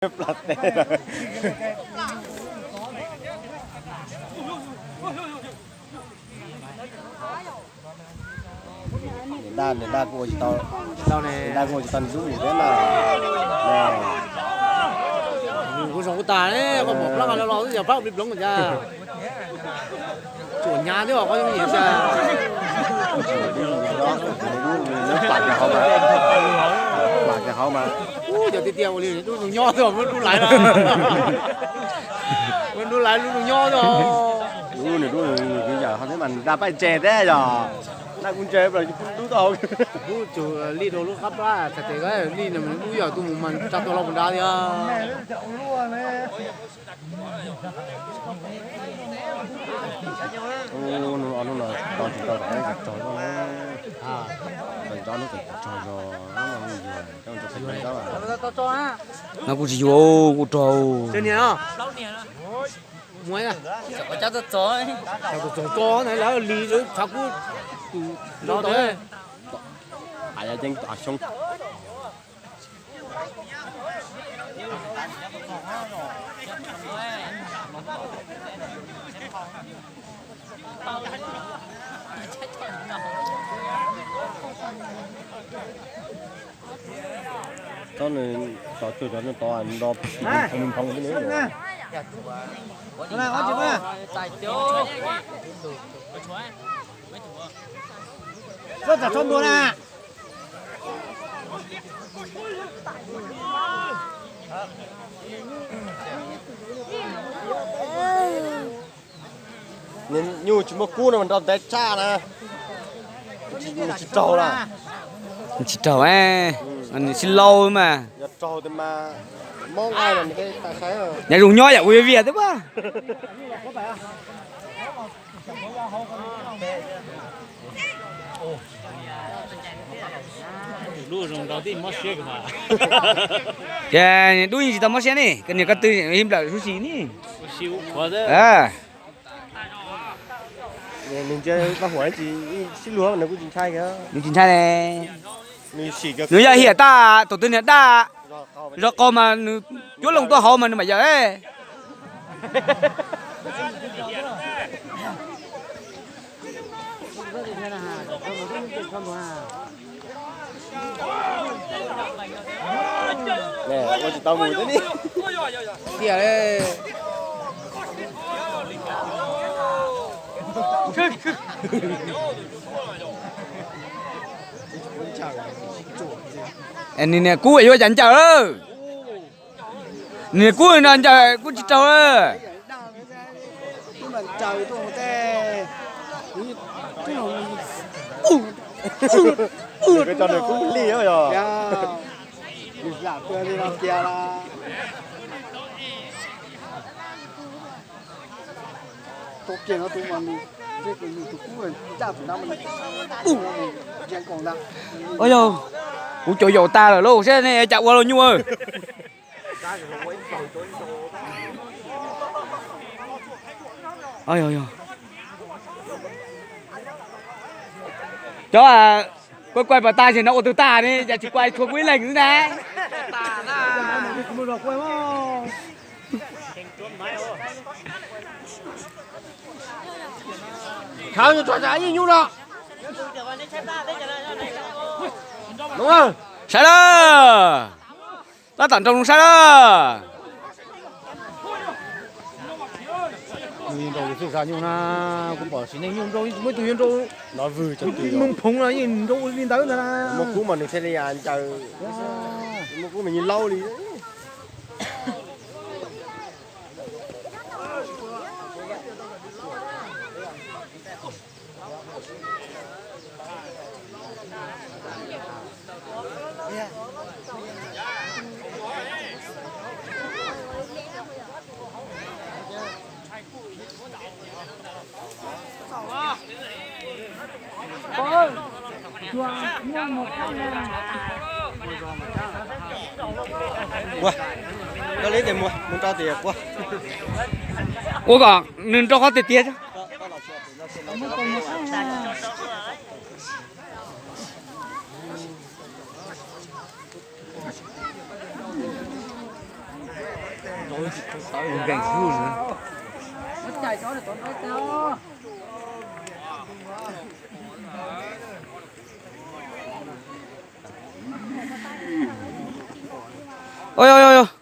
Plas tes. Niam dab, niam dab kuj ua tsis tau, niam dab kuj ua tsis tau nws lub mus thiab na. Kuv zoo kuj tas, koj pom plab los los twb yog plab pib ploov cas. Tsuam hnyav thiab os, koj yeej yim xya. Plam kiag hauv mas, plam kiag hauv mas. Ub, cov tiag tiag ua li lub nus nyob thiab, muab dub laiv, muab dub laiv lub nus nyob thiab. Ub, nws dub nws kwv yam thiab mas nws da paib ntse thiab yog. Naj kuv ntse plaws kuv dub tau hauv. Kuv tsum li rau lub qab plab txhais tes li no, lub yog tuaj mus mas tsa tuaj los puas nrad thiab. Hnub no tos tsis tau tom ib tog zog, tos tsis tau hnub tog zog, no kuj tsis yuav, kuj rog. Txog txog na, lawv li lawv tshav kub tus nrov tau. Xyoo. Txhob nws tov cuag cov tod nrov phoo phoo li. Txhob ntua na. Nyuj tsis muaj kub no mas nrov ntev tshaj na. Tsis raug na. Tsis raug, nws sib laub mas. Yog raug mas mob nqaij los nws thiaj tau saib. Nyob zoo nyob yam ua vias thiab pas. Ces dub yeej tsis tau mob siab ne, koj niam koj tw ib nplawm huv si ne. Nws tsis ntshai, nws tsis ntshai. Nws yog hiam tag, tus twg niam daj, zov qau mas nws cuab loo tuaj hauv mas nws mam yawm. Ua tsis tau mus thiab ni. Tiag li. Nws niam kub yuav cas ncaws. Nws niam kub no ncaws kuj tsis raug. Nws kub li yog. Ua yog, kuv caum yaum tas lawm lauj, saib nej cas ua los nyuaj. Cov kuaj kuaj pas tag ces no ua twg tag ne, cas tsis kuaj tshua kuj ib leeg xwb na. Khav tso tsam ib nyuj no. Saib lawm. Tab tom nroo saib lawm. Nroo xwb, nyuj na, kuv pom sim neej nyuj nroo, muaj ib tug yuav nroo, ib meej phoov no yeej nroo li ntawd ntag na. Muaj kub mas nws thiaj li ncaws, muaj kub mas nws laub li. Ua, koj li tes mus mus rau tias ua kom nws nrau qhov tiag tiag. Nkees hlub. Ov, yog, yog, yog.